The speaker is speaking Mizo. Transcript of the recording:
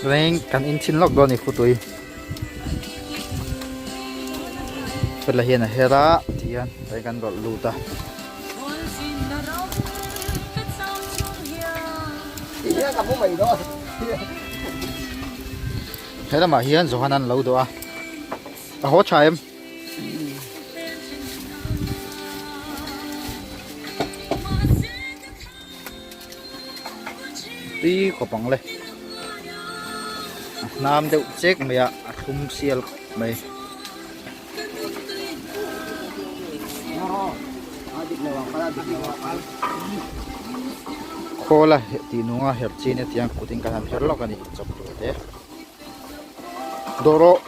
Reng kan in thin lawk dawn a ni futui hela hian a her a tihian reng kan rawlh lut a. He lamah hian Johan an lo dawh a a haw tha em? Tui khawp ang le a hnam deuh chek mai a a thlum sial khawp mai. Khawl a tih nunga herh chin a tiang kutin kan han her lawk a ni chawp tur te. Dawh rawh.